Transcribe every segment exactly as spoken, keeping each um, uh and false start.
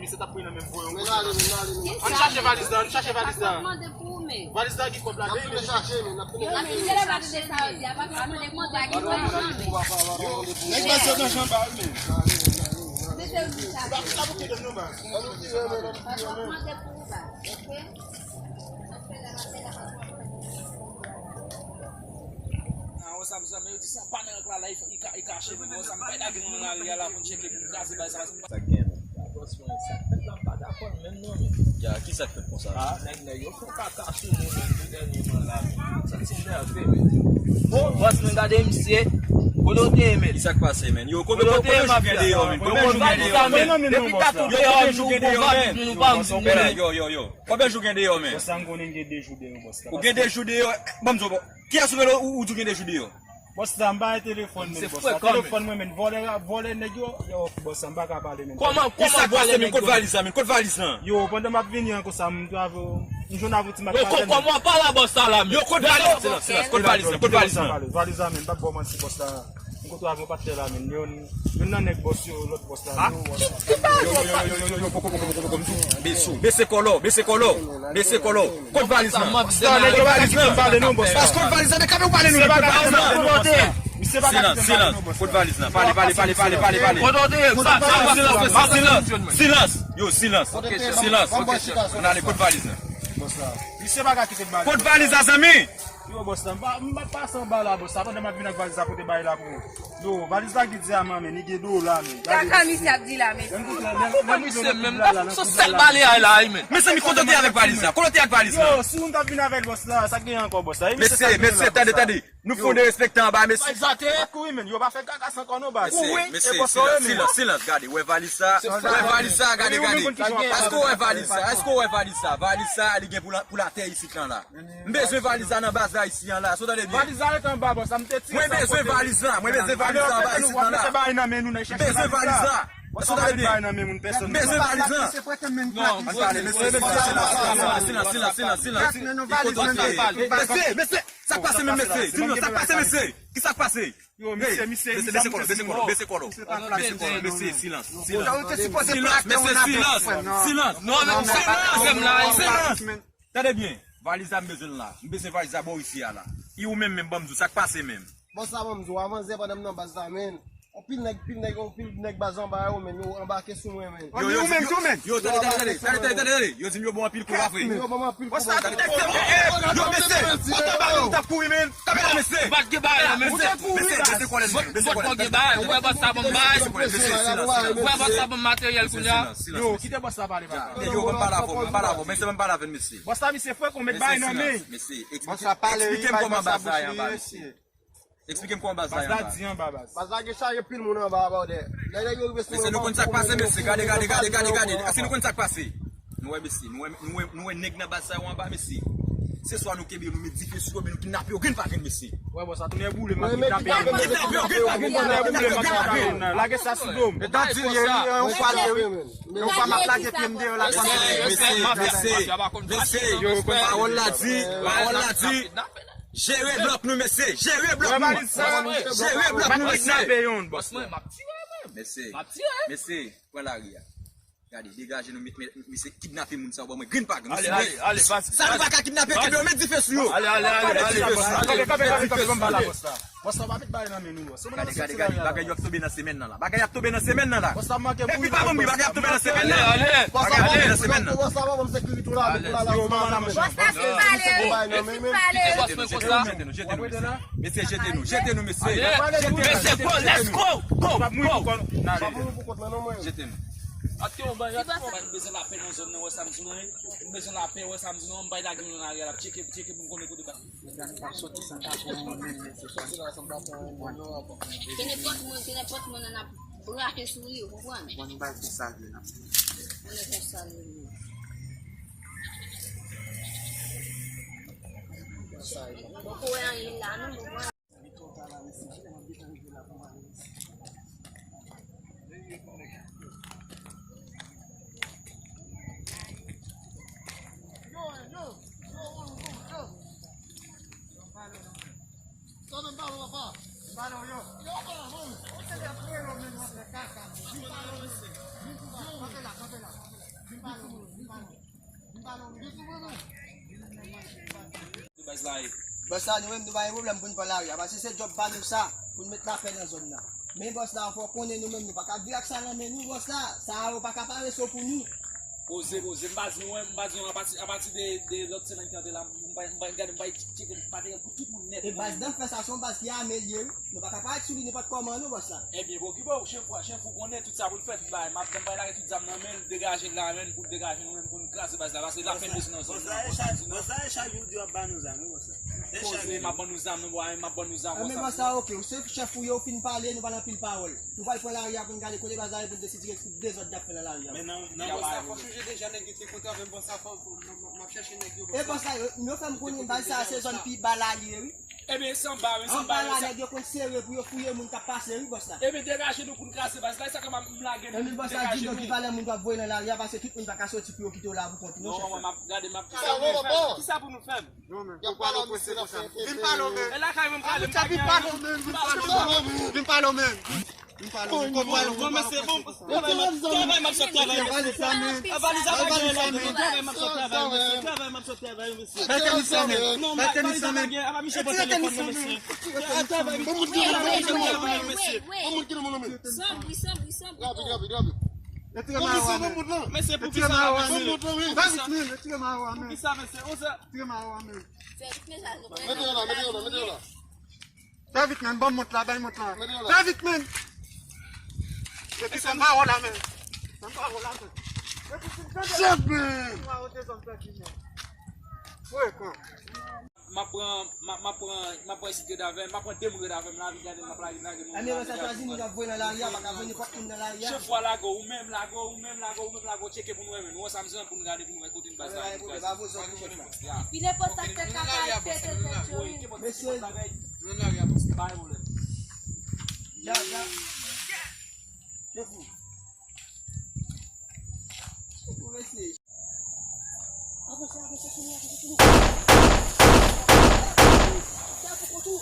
Se t ap pran nan menm voye yon kote. Men ale, men ale, men. Ann chache valiz la, ann chache valiz la. Valiz la gen kòb la. N ap tounen chache, men, n ap tounen chache. Yo, men, se la pa tounen sa yo di, apa ka mande pou bagay yo janmen. Nèg baz yo nan janba, wi, men. Mete yo di sa. N ap, n ap okipe nou, baz. Mande pou bagay, oke? Ah, wè sa, mezanmi, yo di sa pa nan règ la, la, li, li ka-, li kache, men wè sa, m bay lage nan lari a la pou n tcheke, pou n kraze bay sa. Sa k gen, non? Franchman, sa k fèt la, m pa dakò menm, non, men. Ya, ki sa k fèt konsa? Ah, nèg, nèg yo fè kaka sou nou, men, de dènyèman la, men. Sa ti nève, men. Bon, bòs, men gade misye. Kote w te ye, men? Ki sa k pase, men? Yo, konbyen, konbyen jou gen deyò, men? Konbyen jou gen deyò, men? Depi dat ou deyò, nou bon vag, nou pa vin. Yo, yo, yo. Konbyen jou gen deyò, men? Bòs la, m konnen gen de jou deyò, bòs la. Ou gen de jou deyò? Ban m di w, bò. Kiyès ou rele ou, ou di w gen de jou deyò? Bòs la, m pa gen telefòn, men, bòs la. Telefòn mwen, men, vòlè, vòlè nèg yo, yo, bòs la, m pa ka pale, men. Kòman, kòman vòlè nèg yo? Kot valiz la, men? Kot valiz la? Yo, pandan m ap vini an konsa, m twave, m jwenn avè ti matmazel. Yo, kòman pale a bòs la, la, men? Yo, kot valiz la? Silans, silans, kot valiz la? Kot valiz la? Valiz la, men, m p ap ba w manti, bòs la. M kontwave yon patnè la, men. Youn, youn nan nèg bòs yo, lòt bòs la. Yo, yo, yo, yo, yo, yo, poko, poko, poko, poko, m di w. Bese w, bese kòlò, bese kòlò, bese kòlò. Kot valiz lan? Bòs la, nèg yo pa kite m pale non, bòs la. Kot valiz lan? Men kanpe w pale nou, kot valiz lan? Silans, silans. Kot valiz lan? Pale, pale, pale, pale, pale, pale. Silans, silans, silans. Yo, silans. Silans. Ann ale, kot valiz lan? Kot valiz la, zanmi? Yo, bòs la, m pa, m pa pase anba la, bòs la. Pandan m ap vin ak valiz la pote bay la pou ou. Yo, valiz la gen dyaman, men, li gen dola, men. Kaka misye ap di la, men. Lè m rive nan koub la, la, nan koub la, la. Mezanmi, kote w te avèk valiz la? Kote w te ak valiz la? Yo, si w t ap vin avè l, bòs la, sa k gen ankò, bòs la? Mesye, mesye, tande, tande. Nou fè yon derespektan anba, mesye. Valiz la te kouri, men. Yo pa fè kaka san kò non, baz. Mesye, mesye, silans, silans, silans. Gade, wè valiz sa. Wè valiz sa, gade, gade. Èske w wè valiz sa? Èske w wè valiz sa? Valiz sa, li gen pou la, pou latè isit lan la. M bezwen valiz la nan baz la isi an la. Èske w tande byen? Valiz la ret anba, bòs la, m te tire sa. Mwen bezwen valiz la. Mwen bezwen valiz la anba isi an la. M bezwen valiz la. Èske w tande byen? M bezwen valiz la. Ann pale, mesye, mesye, silans, silans, silans, silans. Mesye, mesye, sa k pase menm, mesye? Di m non, sa k pase, mesye? Ki sa k pase? Yo, mesye, mesye, mesye, bese kò l, bese kò l, bese kò l. Mesye, silans, silans. Silans, mesye, silans. Silans. Non, men, silans. Silans. Tande byen, valiz la m bezwen l la. M bezwen valiz la bò isi a la. E ou menm, menm, ban m di w sa k pase menm. Bòs la, ban m di w, avan yè pandan m nan baz la, men. Anpil nèg, pil nèg, anpil nèg baz anba yo, men. Yo anbake sou mwen, men. Yo, yo, yo, yo, tande, tande, tande, tande, tande, tande. Yo di m yo bon anpil kou, pa vre? Yo ban m anpil kou, baz. Yo, mesye, pandan bal ou t ap kouri, men. Kanpe la, mesye. Ou pa t gen bagay la, men. Mesye, mesye, base kòlè, mesye, base kòlè. Ou wè bòs la ban m bagay. Mesye, silans, silans. Ou wè bòs la ban m materyèl kounye a. Yo, kite bòs la pale, papa. Yo, ban m pale avè w, ban m pale avè w. Mesye, ban m pale avè l, mesye. Bòs la, misye fre kon met bagay nan men. Mesye, silans. Mesye, eksplike m kòman baz la ye anba, mesye. Eksplike m kòman baz la ye anba. Baz la di anba, baz. Baz la gen chaje pil moun anba, bòdè. Lè nèg yo rive sou mwen, mesye, nou konn sa k pase, mesye. Gade, gade, gade, gade, gade. Èske nou konn sa k pase? Nou wè, mesye, nou wè, nou wè, nou wè nèg nan baz sa yo anba, mesye. Se swa nou kenbe yo, nou met dife sou yo, men nou kidnape yo grenn pa grenn, mesye. Wè, bòs, sa tounen boule, m ap kidnape yo. Kidnape yo grenn pa grenn, kidnape yo grenn pa grenn. Lage sa sou do m. E dan di l ye, wi, yon fwa l ye, wi. Men yon fwa m ap lage pye m deyò la. Mesye, mesye, mesye, mesye, pawòl la di, pawòl la di. Jere blòk nou, mesye, jere blòk nou. Jere blòk nou, mesye. Mesye, mesye, pran lari a. Gade, degaje nou, mesye, kidnape moun sa yo ban mwen grenn pa grenn. Ale, ale, ale, baz. Sa nou pa ka kidnape, kenbe yo, met dife sou yo. Ale, ale, ale, ale. Met dife sou yo. Kanpe, kanpe, kanpe, kanpe, ban m pale a bòs la. Bòs la, pa met bagay nan men nou, bòs. Gade, gade, gade, bagay yo ap tonbe nan semèn nan la. Bagay ap tonbe nan semèn nan la. Bòs la manke bouyi. Epi pa ban m ri, bagay ap tonbe nan semèn nan. Ale, ale. Bagay ap tonbe nan semèn nan. Bòs la, pa ban m sekirite la, pou la, la. Yo, manman nan manchè. Bòs la, fin pale. Fin pale. Kite bòs mwen konsa. Jete nou, jete nou, mesye. Mesye, jete nou, jete nou, mesye. Jete nou. Mesye, go, let's go, go, go. Jete nou. Atke yon bay, atke yon bay. M bezwen lapè nan zòn nan, wè sa m di nou, wi. M bezwen lapè, wè sa m di nou, m bay lage nan lari a, l ap tcheke, tcheke pou m konnen kote ba. Mesye, nou p ap sòti san pa fè yon moun, mesye. Sòti la san pa fè yon moun, non, papa. Ke nenpòt moun, ke nenpòt moun, n ap brache sou li, ou konprann? Bon, nou bay pou sa vle, n ap. Mwen lè pou sa vle, wi. Poko wè anyen la, non, ou konprann? Baz la, nou menm, nou pa gen pwoblèm pou n pran lari a, paske se djòb pa nou sa, pou n met lapè nan zòn nan. Men bòs la, fò w konnen nou menm, nou pa ka viv ak sa nan men nou, bòs la. Sa a, yo pa ka pare so pou nou. Poze, poze. M pa di nou, m pa di nou, apati, apati de, de lòt semèn ki antre la, m pa, m pa, gade, m pa tcheke, m pa te pou tout moun nèt. E baz nan fè sa, se yon baz ki ame l ye, wi. Nou pa ka parèt sou li nenpòt kòman, non, bòs la. Ebyen, okipe w, chèf, chèf ou konnen tout sa pou l fè, tout bagay. M ap, m pral lage tout zam nan men l, degaje l la, men l, pou l degaje nou menm, pou n kraze baz la, paske l ap fè bezwen nan zòn nan. Bòs la, e chak jou w di w ap ba nou zam, wi, bòs la. Poze, m ap ban nou zam, non, bwa, m ap ban nou zam. Anben, bòs la, oke, ou se chèf ou ye, ou fin pale, nou pa nan pil pawòl. Nou pral pran lari a pou n gade kote baz la ye pou n te sitire tout dezòd n ap fè nan lari a. Men nan, nan bòs la, fò sonje deja nèg yo te kontre avè m, bòs la, fò, fò, m, m, m ap chèche nèg yo, bòs la. E bòs la, yo, yo fè m konnen baz sa a se zòn pi ba la li ye, wi. Ebyen, se anba, wi, se anba, anba la, nèg yo konn sere pou yo fouye moun k ap pase, wi, bòs la. Ebyen, degaje nou pou n kraze baz la, e sa k ap m lage nou. Ebyen, bòs la, di nou ki valè moun w ap voye nan lari a, paske tout moun pa ka soti pou yo kite w la pou kont ou, non, chèf la. Non, m ap gade, m ap... Kisa pou nou fè? Kisa pou nou fè? Non, men, poukwa nou prese konsa? Vin pale w, men. E lakay mwen, m pale, m pa gen anyen. Vin pale w, men. Vin pale w, men. Vin pale w, men. Bon, bon, mesye, bon. Travay m ap, travay m ap sot travay, mesye. Valiz la pa gen la, travay m ap sot travay, mesye. Travay m ap sot travay, mesye. Bay tenis la, men. Non, valiz la pa gen, apa misye pran telefòn nan, mesye. Travay m ap sot travay, mesye. Sanbri, sanbri, sanbri. Rapid, rapid, rapid. Mesye, poukisa la, mesye? Poukisa? Poukisa, mesye? Mete yo la, mete yo la, mete yo la. Fè vit, men, ban m mont la, bay mont la. Fè vit, men. Epi ban m mawo la, men. Ban m mawo la, men. Chèf, men. Frekan. M ap pran, m ap, m ap pran, m ap pran isit ret avè m, m ap pran de moun ret avè m la, vin gade m ap lage, lage nou. Anben, sa chwazi moun k ap voye nan lari a, pa ka voye nenpòt moun nan lari a. Chèf ou a lage w, ou menm lage w, ou menm lage w, ou menm lage w, tcheke pou nou wè, men. Nou wè sa m zan pou n gade pou nou wè kote n baz la ye, baz. Pi nenpòt sa k fè kaka, fè tèt tèt yo, wi. Mesye. Bay pwoblèm. Ya, ya. Chèf ou. Chèf ou, mesye. Avanse, avanse, sou nou, avanse, sou nou. Fè pou kont ou.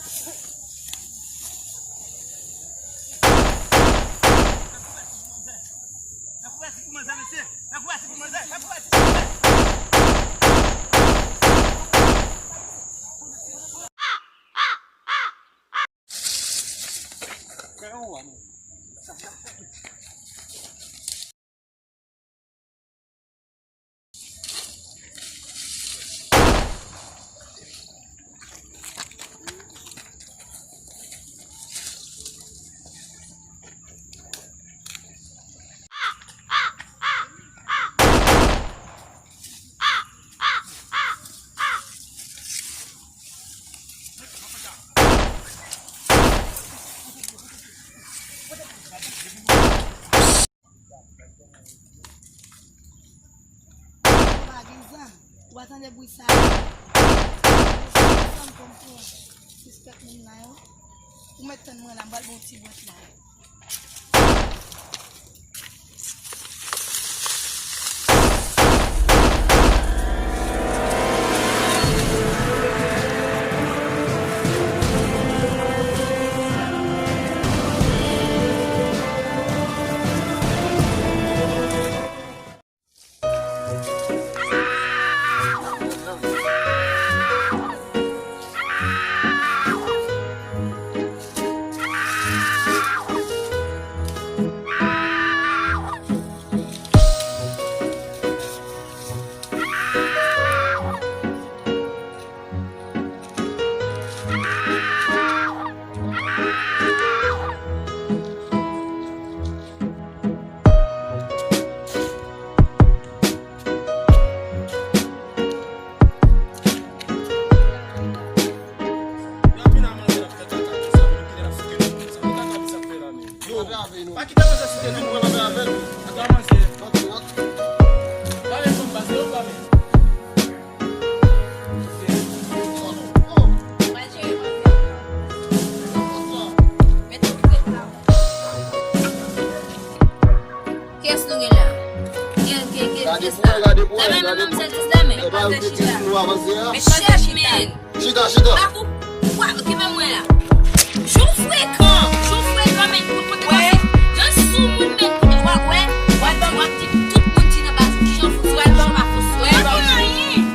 Pa gen zam. Ou pa tande bri sa a? Zam konn pran. Sispèk moun nan yo. Ou mèt tann mwen la, m pral ba w ti bwèt la. Pa kite manzè site nou. Ata manzè. Pale fanm baz yo, pale. Kiyès nou gen la? Kiyès, kiyès, kiyès, kiyès la? Sa menm manmzèl Tristan, men. Chèf, men. Chita, chita. Wa, okipe mwen la. Jan w frekan, jan w frekan, men, pou, pou te panse. Jan sou moun, men, pou te, w ap wè, w ap di, w ap di tout moun ki nan baz ou, kijan w fout, kijan w pa fout, w ap konn anyen.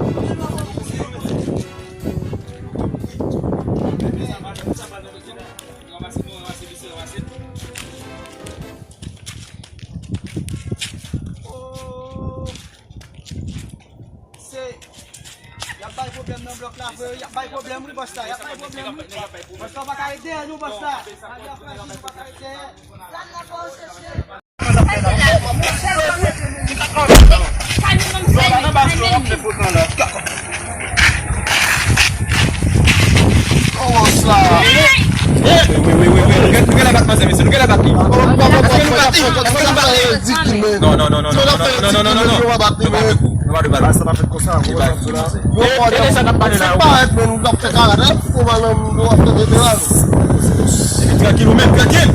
Se, y ap bay pwoblèm nan blòk la vre, y ap bay pwoblèm wi bòs la, y ap bay pwoblèm wi. Bòs la pa ka ret dèyè nou bòs la. Maryaj frajil pa ka ret dèyè. Kòman sa? Wi, wi, wi, wi. Nou gen, nou gen lè bat manzè, mesye. Nou gen lè bat li. Èske nou bat li? Èske nou bat li? Non, non, non, non, non, non, non, non, non, non, non. Nou pa dwe bat li. Nou pa dwe bat li. Sa pa fèt konsa. Li bay fou manzè. Yo, e, e de sa n ap pale la, yo. Parèt, men nou t ap fè karate, kòman menm nou ap fè veteran? Epi trankil, ou menm, trankil.